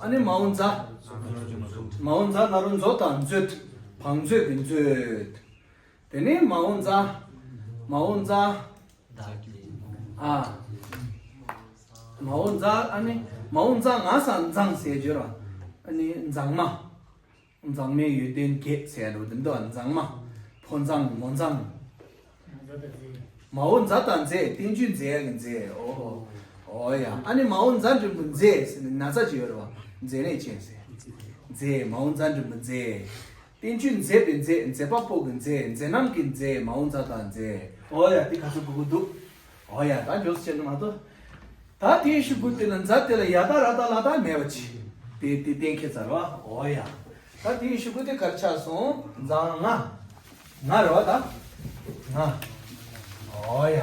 ཨ་ནི་མའོ་མཛའ། མའོ་མཛའ་ན་རོ་མཛོ་དང་མཛོད། བང་མཛོད་ཀྱི་མཛོད། དེ་ནས་མའོ་མཛའ། མའོ་མཛའ། ཨ། མའོ་མཛའ། ཨ་ནི་མའོ་མཛའ་ང་ས་མཛངས་ཟེར་བརྗོད་ར། ཨ་ནི་མཛངས་མ། མཛངས་མའི་ཡོན་ཏན་བརྒྱད་ཟེར་རོ། དེ་འདུག་མཛངས་མ། ཕོ་མཛངས་མོ་མཛངས། མའོ་མཛའ་དང་མཛེས། བསྟན་བཅོས་མཛེས་ཡག་གི་མཛེས། ཨོ་ཧོ། ཨོ་ཡ། ཨ་ནི་མའོ་མཛའ་འགྲེང་བུ་མཛེས་ཟེར་ནས་ན་ཚ་ཅིག་ཡོད་རེད་བ། མཛེ་ནད་ཅན་ཟེར། མཛེས། མའོ་མཛའ་འགྲེང་བུ་མཛེས། བསྟན་བཅོས་མཛེས་པའི་མཛེས། མཛེས་པ་པོ་གི་མཛེས། མཛེས་རྣམས་ཀྱི་མཛེས། མའོ་མཛའ་དང་མཛེས། ཨོ་ཡ། དེ་ག་ཚོད་གོ་གི་འདུག་ཨོ་ཡ། ད་མགྱོགས་སུ་བྱས་ན་མ་གཏོགས། ད་དེའི་གཞུག་གུ་དེ་ལ་མཛའ་དེ་ལ་ཡ་ད་ར་ད་ལ་ད་མེད་པ་ཅི། དེ་དེ་གཏན་འཁེལ་ཚར་བ། ཨོ་ཡ། ད་དེའི་གཞུག་གུ་དེ་གར་ཆགས་སོང་། མཛའ་ང་། ང་རེད་བ་ད། ང་། ཨོ་ཡ།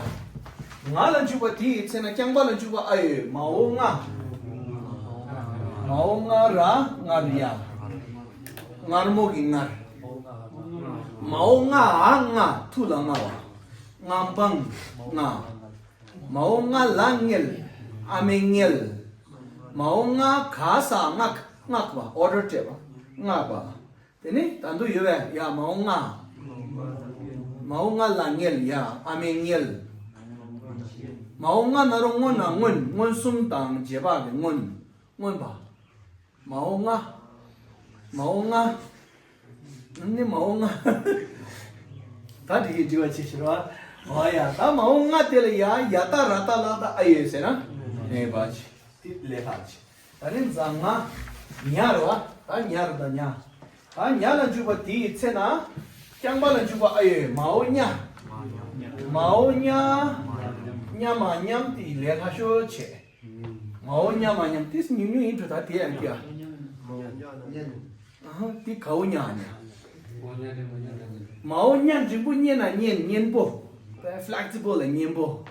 ང་ལ་འཇུག་པ་དེའི་ཚེ་ན་རྐྱང་པ་ལ་འཇུག་པ་ཨ་ཡོད། མའོ་ང་། མའོ་ང་ར་ངར་ཡ། མངར་མོ་གི་མངར། མའོ་ང་ཨ་ང་ཐུགས་ལ་མངའ་བ། མངའ་འབངས་མངའ། མའོ་ང་ལ་ངལ། ཨ་མའི་ངལ། མའོ་ང་ག་ས་མངགས། མངགས་པ། ཨོ་ཌར་སྤྲད་པ། མངགས་པ། དེ་ནི་ད་དུང་ཡོད་པས། ཡ་མའོ་ང་། མའོ་ང་ལ་ངལ། ཡ་ཨ་མའི་ངལ། མའོ་ང་ན་རོ་མངོ་ན་མངོན། མངོན་སུམ་དང་རྗེས་དཔག་གི་མངོན། མངོན་པ། མའོ་ང་། མའོ་ང་། ནི་མའོ་ང་། ད་འདི་གི་འདྲི་བ་ཆེ་ཤོས་ར། ཨོ་ཡ། ད་མའོ་ང་དེ་ལ་ཡ་ཡ་ད་ར་ད་ལ་ད་ཨ་ཡོད་ཟེར་ན། ངེས་པ་ཆེ། དེ་ལས་ལྷག་ཆེ། ད་ནི་མཛའ་ང་། ཉ་རེད་བ། ད་ཉ་རེད་ད་ཉ། ད་ཉ་ལ་འཇུག་པ་དེའི་ཚེ་ན། རྐྱང་པ་ལ་འཇུག་པ་ཨ་ཡོད། མའོ་ཉ། མའོ་ཉ། ཉ་མ་ཉམ་དེ་ལས་སླ་ཤོས་ཆེ། མའོ་ཉ་མ་ཉམ་དེ་ཉུང་ཉུང་ཡིན་འགྲོ། ད་དེ་ཡང་དེ་ཡ། ཨ་ཧ། དེ་གའོ་ཉ་ཉ། མའོ་ཉ་འགྲེང་བུ་མཉེན་ན་མཉེན། མཉེན་པོ། ཕ་ལེག་སི་བལ་ལ་མཉེན་པོ།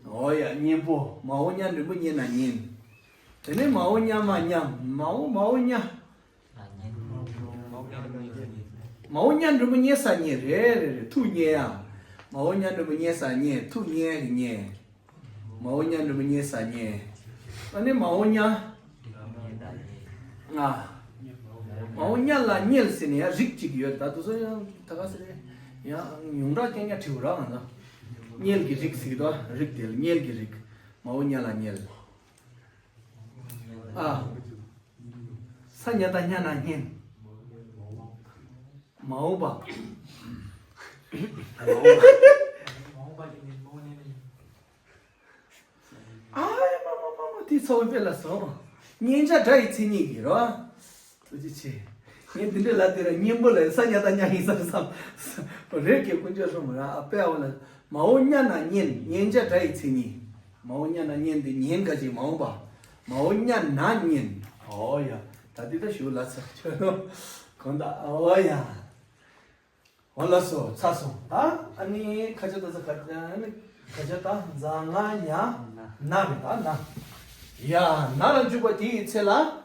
ཨོ་ཡ། མཉེན་པོ། མའོ་ཉ་འགྲེང་བུ་མཉེན་ན་མཉེན། དེ་ནས་མའོ་ཉ་མ་ཉམ། མའོ་མའོ་ཉ། མའོ་ཉ་འགྲེང་བུ་མཉེ་ས་མཉེ་རེད། རེད་རེད། ཐུགས་མཉེ་ཡ། མའོ་ཉ་འགྲེང་བུ་མཉེ་ས་མཉེ། ཐུགས་མཉེ་གི་མཉེ། མའོ་ཉ་འགྲེང་བུ་མཉེ་ས་མཉེ། ཨ་ནི་མའོ་ཉ། ང་། མའོ་ཉ་ལ་མཉེལ་ཟེར་ནས་ཡང་རིགས་གཅིག་ཡོད། ད་དུ་སོ་ཡང་ད་ག་ཟེར་ཡང་ཡོངས་གྲགས་རྐྱང་རྐྱང་བྲིས་ར་ང་ཚོ། མཉེལ་གྱི་རིགས་ཟེར་གི་འདུག་རིགས་དེ་ལ་མཉེལ་གྱི་རིགས། མའོ་ཉ་ལ་མཉེལ། ཨ། ས་ཉ་ད་ཉ་ན་མཉེན། མའོ་པ། ཨ་མ་མ་མ་མ། དེ་ཚ་བོ་དཔེ་ལ་སོང་། མཉེན་བྱ་སྒྲ་ཡི་མཚན་ཉིད་ཀྱིས་རོ། ཐུགས་རྗེ་ཆེ། ངས་འདི་འདྲའི་ལ་དེ་ར་མཉེན་པོ་ལ་ས་ཉ་ད་ཉ་ཡིན་བསམ་བསམ། རེད་ཀྱི་དཀོན་མཆོག་གསུམ་ར། ཨ་དཔེ་འོ་ལ། མའོ་ཉ་ན་མཉེན། མཉེན་བྱ་སྒྲ་ཡི་མཚན་ཉིད། མའོ་ཉ་ན་ཉན་དེ་ཉན་ག་ཅིག་མའོ་པ། མའོ་ཉ་ན་ཉན། ཨོ་ཡ། ད་དེ་ད་ཞུ་ལ་ཚ་ཁྱོད་ནོ། གོང་ད་ཨོ་ཡ། འོ་ལགས་སོ་ཚར་སོང་ད། ཨ་ནི་ཁ་ཆ་ད་ཚ་ཁ་ཆ་ཨ་ནི་ཁ་ཆ་ད་འཛག་ང་ཉ་ན་མི་ད་ན། ཡ་ན་ལ་འཇུག་པ་དེའི་ཚེ་ལ།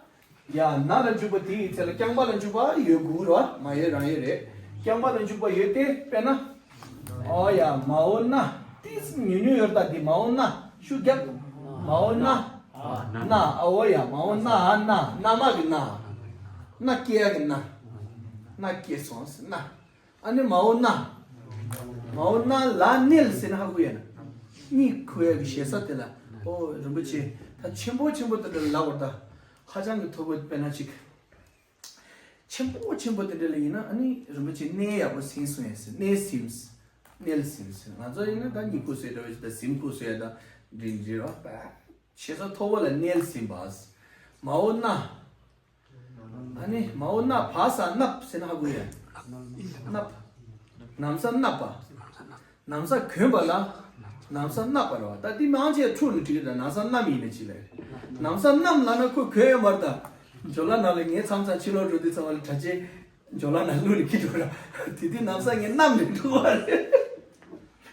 ཡ་ན་ལ་འཇུག་པ་དེའི་ཚེ་ལ་རྐྱང་པ་ལ་འཇུག་པ་ཡོད་དགུ་རོ། མ་ཡོད་རང་ཡོད་རེད། རྐྱང་པ་ལ་འཇུག་པ་ཡོད་དེ་དཔེར་ན། ཨོ་ཡ་མའོ་ན། ཏིས་ཉུ་ཉུ་ཡོད་ད་དེ་མའོ་ན། ཤུ་རྒྱབ། མའོ་ན། ན་ཨོ་ཡ་མའོ་ན་ཨ་ན་ན་མ་གི་ན། ན་སྐྱེ་ཡ་གི་ན། ན་སྐྱེ་སོང་ཟེར་ན། ཨ་ནི་མའོ་ན། མའོ་ན་ལ་ནེལ་ཟེར་ན་ཧ་གོ་ཡ་ན། གཉིད་ཁུག་ཡ་གི་ཞེ་ས་དེ་ལ། ཨོ་རིན་པོ་ཆེ་ད་ཆེན་པོ་ཆེན་པོ་དེ་འདྲ་ལབ་བར་ད། ཧ་ཅང་གི་མཐོ་པོ་དཔེར་ན་ཅིག་ཆེན་པོ་ཆེན་པོ་དེ་འདྲ་ལ་ཡིན་ན་ཨ་ནི་རིན་པོ་ཆེ་གནས་ཡག་པོ་ཟིན་སོང་ཡ་ཟེར་གནས་ཟིན། གནས་ཟིན་ཟེར་ང་ཚོ་ཡིན་ན་ད་གཉིད་ཁུག་སོས་འདྲ་བོ་ཞིག་ད་ཟིན་ཁུག་སོས་ཡ་ད་འདྲིན་འདྲི་རོ། ཞེ་ས་མཐོ་པོ་ལ་གནས་ཟིན་པ། མའོ་ན། ཨ་ནི་མའོ་ན་བ་ས་ནབ་ཟེར་ན་ཧ་གོ་ཡ། ནབ། ནམ་ས་ནབ་པ། ནམ་ས་གོན་པ་ལ། ནམ་ས་ནབ་པ་རེད་བ། ད་འདི་མང་ཆེ་འཁྲུག་ནི་འགྲིག་གི་རེད། ནམ་ས་ནམ་ཡིན་ན་ཅི་ལ་རེད། ནམ་ས་ནམ་ལ་ན་ཁོ་གོན་ཡོད་མ་རེད་ད། ཇོ་ལ་ན་ལ་ངའི་མཚམས་མཚམས་ཕྱི་ལོགས་འགྲོ་དུས་ཚང་བ་ལ་གྲྭ་ཆས་ཇོ་ལ་ན་བླུགས་ནས་ཁྱེར་འགྲོ་ར། དེ་དུས་ནམ་ས་ངས་ནམ་ནས་འགྲོ་བ་རེད།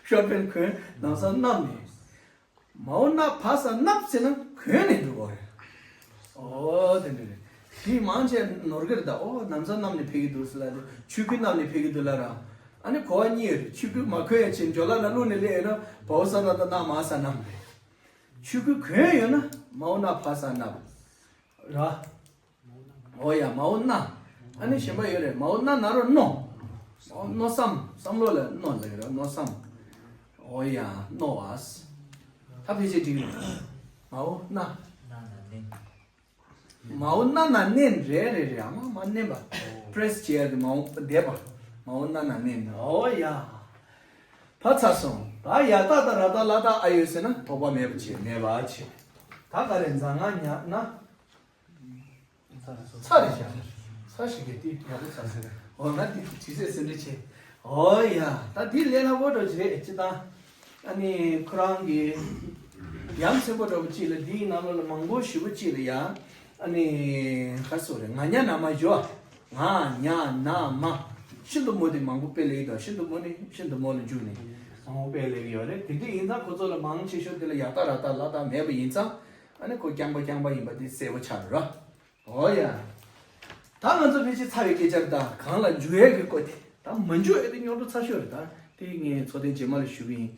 ཤོར་པན་གོན་ནམ་ས་ནམ་ནས། མའོ་ན་བ་ས་ནབ་ཟེར་ན་གོན་ནས་འགྲོ་བ་རེད། ཨོ་དེ་འདྲ་རེད། དེ་མང་ཆེ་ནོར་གི་རེད་ད། ཨོ་ནམ་ས་ནམ་ནས་ཕེབས་ཀྱི་འདུག་ཟེར་ལ་དེ་ཆོས་གོས་ནམ་ནས་ཕེབས་ཀྱི་འདུག་ལ་ར། ཨ་ནི་གོ་བ་གཉིས་ཡོད་རེད། ཆོས་གོས་མ་གོན་ཡ་ཆེ་ཇོ་ལ་ན་བླུགས་ནས་སླེབས་ཡོད་ན་བའོ་ས་ན་ད་ན་མ་ས་ནམ་རེད། ཆོས་གོས་གོན་ཡོད་ན་མའོ་ན་བ་ས་ནབ་ར། ཨོ་ཡ་མའོ་ན། ཨ་ནི་གཞན་པ་ཡོད་རེད། མའོ་ན་ན་རོ་མནོ། མནོ་བསམ་བསམ་བློ་ལ་མནོ་ལ་ཡོད་རེད་མནོ་བསམ། ཨོ་ཡ་མནོ་བ། ད་ཕལ་ཆེར་འགྲིག་རེད། མའོ་ན། མའོ་ན་ན་མནན་རེད་རེད་རེད། ཨ་མ་མ་མནན་པ། པྲེས་བྱས་ཏེ་མའོ་བསྡད་པ། མའོ་ན་ན་མནན། ཨོ་ཡ། ད་ཚར་སོང་། ད་ཡ་ཏ་ད་ར་ཏ་ལ་ཏ་ཨ་ཡོད་ཟེར་ན་དོགས་པ་མེད་པ་བྱེད་མེད་པ་བྱེད། ད་ག་རེ་འཛག་ང་ཉ་ན། ཚར་རེད་ཤག་ཚར་ཞིག་གི་དེ་ཡག་པོ་ཚར་ཟེར། འོ་ན་དེ་དུས་ཚོད་ཟིན་འདྲ་ཆེ། འོ་ཡ། ད་དེ་ལས་སླ་པོ་འགྲོ་ཅི་རེད་ཅི་ད། ཨ་ནི་ཁོ་རང་གི་ཡ་མཚན་པོ་འདྲ་པོ་གཅིག་ལ་འདིའི་ནང་ལོགས་ལ་མང་པོ་ཞེ་པོ་གཅིག་ལ་ཡ། ཨ་ནི་ག་སོ་རེད། ང་ཉ་ན་མ་ཞོ། ང་ཉ་ན་མ། ཤིན་ཏུ་མོ་དེ་མང་པོ་དཔེ་ལེགས་དང་ཤིན་ཏུ་མོ་ནི་ཤིན་ཏུ་མོ་ལ་འཇུག་ནས་མང་པོ་དཔེ་ལེགས་ཡོད་རེད། དེ་འདྲ་ཡིན་ཙང་ཁོ་ཚོ་ལ་མང་ཆེ་ཤོས་དེ་ལ་ཡ་ཏ་ར་ཏ་ལ་ཏ་མེད་པ་ཡིན་ཙང་། ཨ་ནི་ཁོ་རྐྱང་པ་རྐྱང་པ་ཡིན་པ་དེ་གསལ་པོ་ཆགས་འགྲོ་ར། ཨོ་ཡ། ད་ང་ཚོ་ཕལ་ཆེར་ཚར་བའི་སྐད་ཆ་རེད་ད། གང་ལ་འཇུག་ཡས་ཀྱི་སྐོར་དེ། ད་མ་འཇུག་ཡས་དེ་རྙོག་དྲ་ཚ་ཤོས་རེད་ད། དེ་ངས་ཚོགས་ཐེངས་རྗེས་མ་ལ་ཞུ་གི་ཡིན།